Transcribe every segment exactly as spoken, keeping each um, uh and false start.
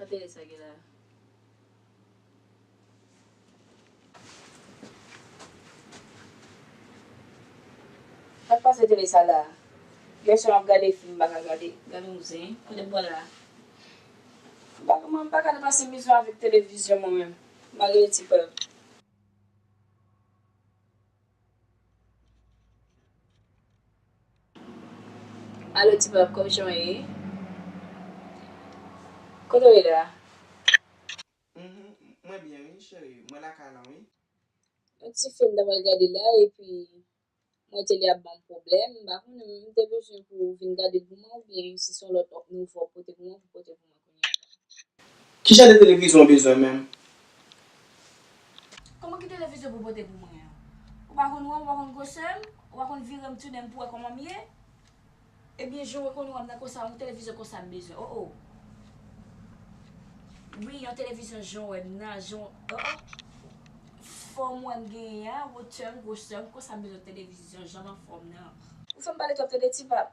Sa tele sa gen la? Sa k pase tele sa la? Yè swa m ap gade fim, m pa ka gade. Gade yon zen. Kote m pran la? M pa, mwen, m pa ka pase mizou avèk televizyon mwen menm. M a rele ti pèp. Alo, ti pap, kòman jan w ye? Kote w ye la? Mhm, mwen byen, wi, cheri. Mwen lakay la, wi. Yon ti fim m ta pral gade la, epi mwen te li ap ban m pwoblèm. M pa konnen, m te bezwen pou w vin gade l pou mwen, oubyen si se yon lòt nouvo w pote pou mwen, pou pote pou mwen kounye a. Ki jan de televizyon w bezwen menm? Kòman ki televizyon pou pote pou mwen an? Ou pa konn wè m, ou pa konn gwosè m, ou pa konn vire m tounen m pou wè kòman m ye? Ebyen, jan w wè konn wè m nan konsa, yon televizyon konsa m bezwen. Oh, oh. Wi, yon televizyon jan w wè m nan, jan w, oh, oh. Fòm w wè m genyen an, wotè m, gwosè m, konsa m bezwen televizyon, jan m anfòm nan. Ou fè m pale twòp tande ti pap.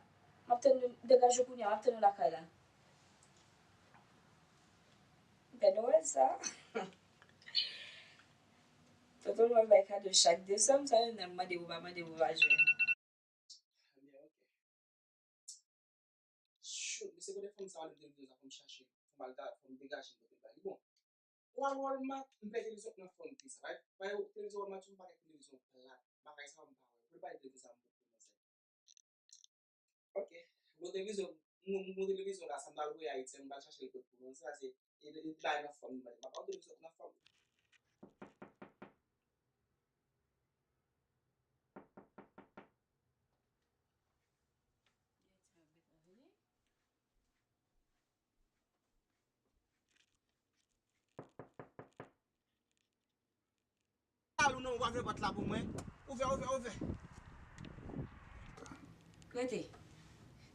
M ap tann nou, degaje w kounye a, m ap tann nou lakay la. Pè Nwèl sa. Tonton Nwèl bay kado chak desanm, sa yon nèg mande pou pa mande pou pa jwenn. Ebyen, ok. Shoot, mesye, kote fanm sa ale televizyon sa, fò m chache, fò m al ta, fò m degaje m kote l ba li. Bon, w al Walmart, m pè televizyon nan fanm pi sa, bay, bay televizyon Walmart, yon pakèt televizyon plat, bagay sa m pa wè. Kote bay televizyon sa m pou manzè. Ok. Bon televizyon, bon, bon televizyon la, sa m pral voye Ayiti, m pral chache l kot pou mwen. Se la se, e, e, bay nan fanm, m pral, m ap televizyon nan fanm. Al ou non, ou pa fè pòt la pou mwen. Ouvè, ouvè, ouvè. Rete.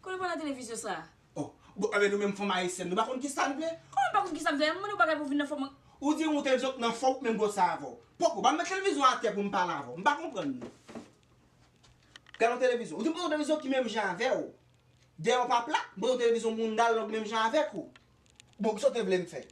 Kote w pran nan televizyon sa? Oh, bon, anben nou menm fanm ayisyèn, nou pa konn kisa n vle? Kòman m pa konn kisa m vle? M mande w bagay pou vin nan fanm. Ou di yon televizyon k nan fanm, menm gwosè avè w. Poko, ban m met televizyon atè pou m pale avè w. M pa konprann nou. Gade yon televizyon. Ou di m pran yon televizyon ki menm jan avè w. Dèyè w pa plat, m pran yon televizyon moun dal long menm jan avèk ou. Bon, kisa w te vle m fè?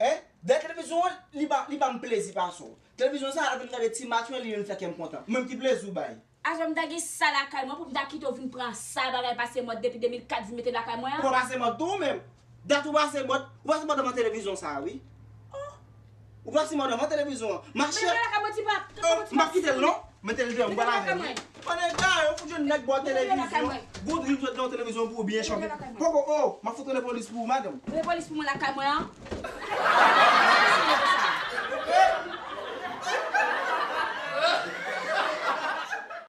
Hein? Dèyè televizyon an, li ba, li ban m plezi pase w. Televizyon sa, lè m gade ti match mwen, li menm fè kè m kontan. Mwen ki plezi w bay? Ajan m ta gen sa lakay mwen pou m ta kite w vin pran sa bagay pase mòd depi de mil kat vin mete lakay mwen an? Ou pa pase mòd tou ou menm? Dat ou pase mòd, ou pase mòd anvan televizyon sa a, wi. Oh! Ou pase mòd anvan televizyon an. Mache! Mete lakay mwen, ti pap. Oh, m p ap kite l non. Mete l deyò, m pral avè l. Mete lakay mwen. Mande gade, ou fout jwenn nèg bò televizyon. Goudri m sot nan televizyon pou ou byen chòke. Poko, oh, m ap fout rele polis pou ou, madanm. Rele polis pou mwen lakay mwen an.